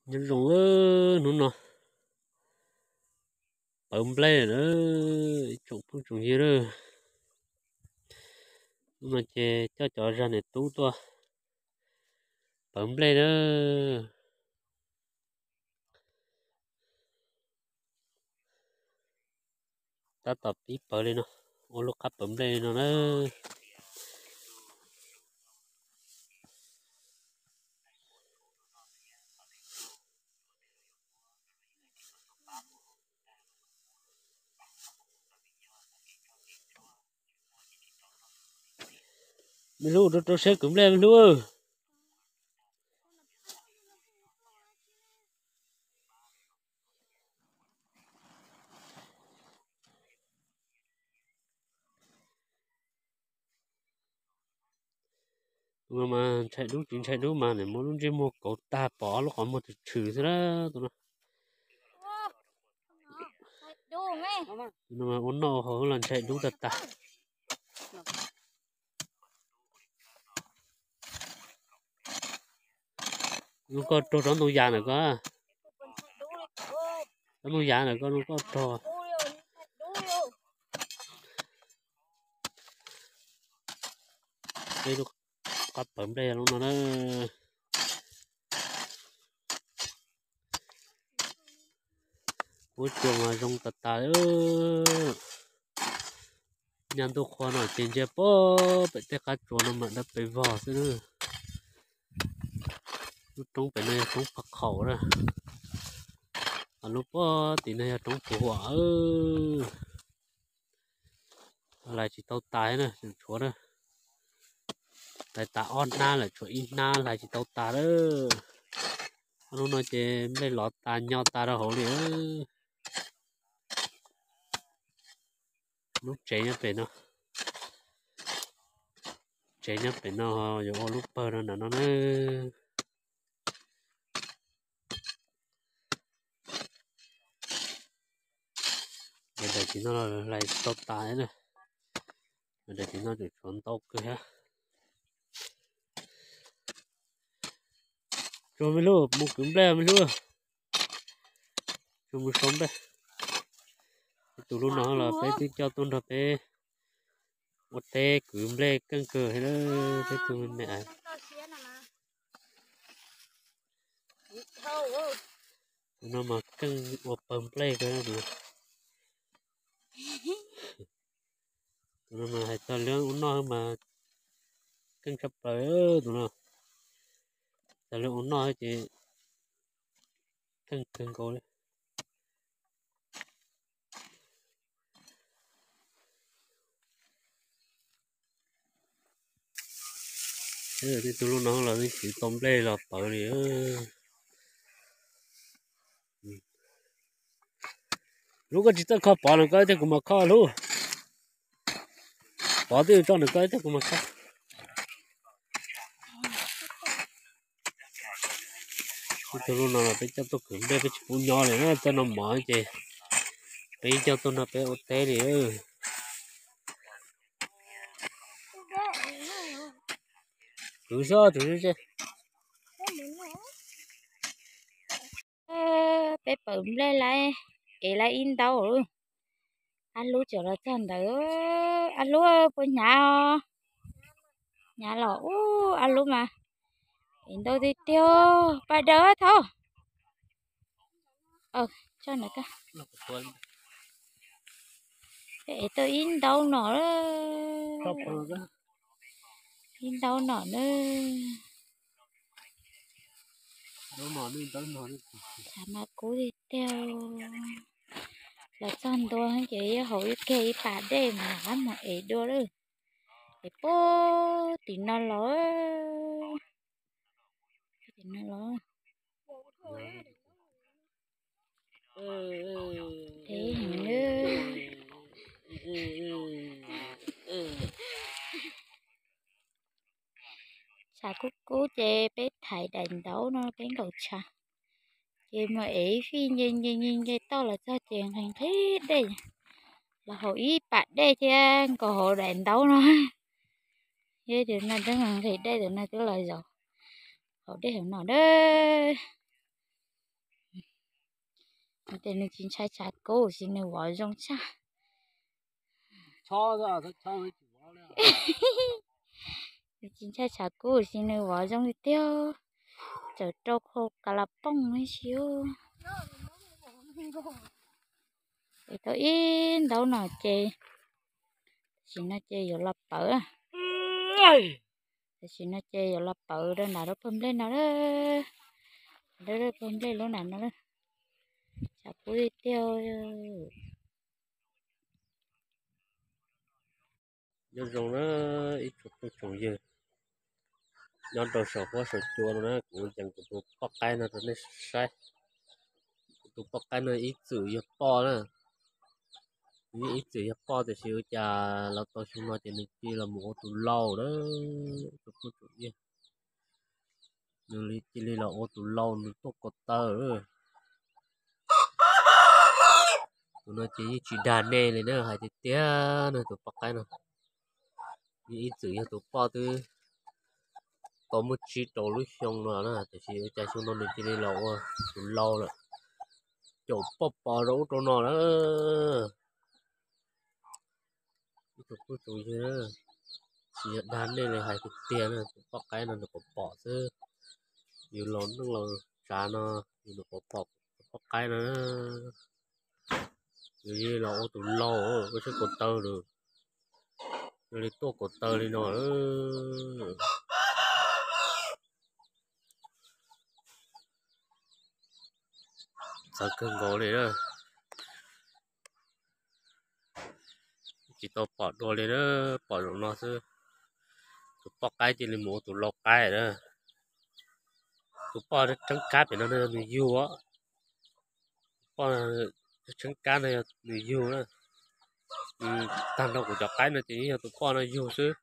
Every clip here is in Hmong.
Nyob zoo, hnub no pawv nplej lawm ib tsoom phooj tsoom ywg lawm. Hnub no ces coj cov zag niam tub tuaj pawv nplej lawm. Tab tom pib pawv li no, ua lub qab pawv nplej li no na. Me hlub, rau rau siab kwv nplej me hlub. Tus no mas ntshai dub tsis ntshai dub mas nws muab lub ntsej muag kauv tag pom ob lub qhov muag tshwm tshwm xwb na tus no. Tus no mas ua noj ua haus los ntshai dub tag tag. Zoo koj raug tsob ntoo yas ntawm ko. Tsob ntoo yas ntawm ko zoo koj raug. Peb lub qab pawv nplej lub no na. Huab cua mas zoo tas tas. Nyaj ntuj qhua no ces ntsia pem tej qab tsuas no mas dawb pes vog xwb na. Lub roob pem no yog roob Phav Khaum na, lub pob tim no yog roob Phuv Huam. Hlais tsis tau tas na, tshuav na. Hlais tas ob hnab lawm, tshuav ib hnab hlais tsis tau tas lawm. Ob hnub no ces nplej lov tas nyo tas rau hauv li. Lub tsev nyob pem no, tsev nyob pem no yuav ua lub pawg rau ntawm no na. Daim daim tim no hlais tsis tau tas na. Daim tim no tseem tshuav ntau kawg thiab. Tsuag me hlub, mus kwv nplej me hlub. Tsuag mus sau nplej. Tus lub no los peb twb coj tuaj nrog peb ua teb kwv nplej keej kawg thiab peb tus me me. Tus no mas keej ua pawg nplej kawg. Tus no mas hais txog lub ua noj mas keej tshaj plaws tus no. Txog lub ua noj ces keej kawg nkaus li. Tej tug lub no los twb tsis tau nplej los pawv li. Lub koj tsis txawj kho pov no koj ib teg kuv mas kho lub. Pov twb tso nws koj ib teg kuv mas kho. Ib tug lub no los peb coj tuaj kwv nplej peb tsis pub nyob li na, tej no mov ces peb coj tuaj nrog peb ua teb li. Kwv xwb tus. Peb pawv nplej lawm, ev lawm ib ntaub. Ab Hlub tseem los txog ntawd, Ab Hlub puas hnyav os? Hnyav los ub, Ab Hlub mas ev ntau tiag tiag, pais daws thaub. Peb ev tau ib ntaub no, ib ntaub no na. Hnyav mas kub tiag tiag. Los txog ntua ces yuav haus ib keg ib pas dej mas rov qab mus ev dua lawm. Ev puag tim no los, tim no los. Ev heev na. Tshav kub kub ces peb thaiv daim ntaub no peb nkaum tshav, ces mus ev ib fij nce nce nce nce toj los txog ces nqhis nqhis dej, los haus ib pas dej thiab nkaum hauv daim ntaub no. Yog tus no twb nqhis dej, tus no twb los zaum haus dej hauv no na. Nws tsis ntshai tshav kub sis nws vov zoo tshaj. Nws tsis ntshai tshav kub sis nws vov zoo li tiag. Txawm rau khau ka la pooj ib si. Es tau ib ntaub no ces, tam sim no ces yuav los pawv. Tam sim no ces yuav los pawv rau nram lub pawg nplej no lawm. Lub pawg nplej lub nram no lawm. Tshav kub tiag tiag. Nyob zoo na ib tsoom phooj tsoom ywg nyob rau saum huab saum cua no na, kuv yees kuv tus poj qaib no rau nej saib. Kuv tus poj qaib no ib txwm yog poj na, ib txwm yog poj tiam sis ua cas los tau xyoo no ces nws cia li los mus ua tus lau na. Nws cia li los ua tus lau, nws tuaj ko taw. Tus no ces yeej tsis dag nej li na, hais tiag tiag na, tus poj qaib no. Yeej ib txwm yog tus poj twb tau muaj tsib rau lub xyoo no na, tiam sis ua cas xyoo no nws cia li los ua tus lau lawm, caum poj pos rau ub rau no na. Ib tsoom phooj tsoom ywg, tsis yog dag nej li, hais tiag tiag na, tus poj qaib no nws pom pom xwb. Yus laus neej laus tsav no, yus nws pom pom tus poj qaib no. Nws yeej los ua tus lau, ua tsheb ko taw lawm, nws li tuaj ko taw li no. Txawv kawg nkaus li na. Tsis tau pom dua li na, pom zaum no xwb. Tus poj qaib cia li mus ua tus lau qaib na. Tus poj tseeb kab pem no nws yug, poj tseeb kab no yog nws yug na. Tag nrho kuv cov qaib no ces yog tus poj no yug xwb.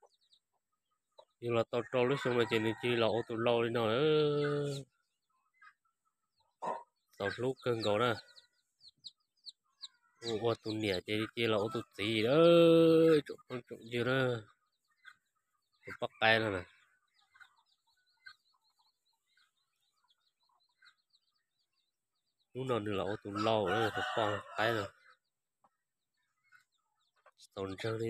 Yug los tau rau lub xyoo no ces nws cia li los ua tus lau li no lawm. Txaus hlub kawg nkaus na. Ua tus niam ces cia li los ua tus txiv lawm, tsoom phooj tsoom ywg na. Tus poj qaib no na. Hnub no nws los ua tus lau na, tus poj qaib no. Tsis tau ntseeg li.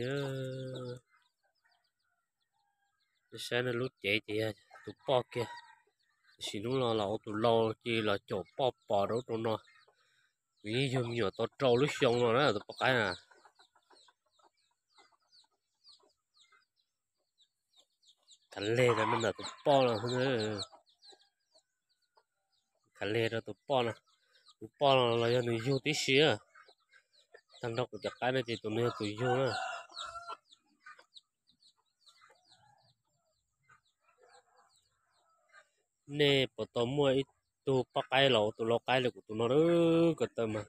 Saib no lub cev ces yog tus poj kiag, tiam sis hnub no los ua tus lau cia li los caum poj pos rau ub rau no. Nws yeej yug me nyuam tau rau lub xyoo no na tus poj qaib na. Khav leg rau ntawm tus poj no, khav leg rau tus poj no. Tus poj no los yog nws yug tib si. Tag nrho kuv cov qaib no ces tus no yog tus yug na. Nej puas tau muaj ib tug poj qaib los ua tus lau qaib li kuv tus no, ko taw mas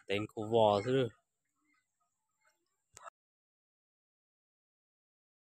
tev nkaus vos xwb.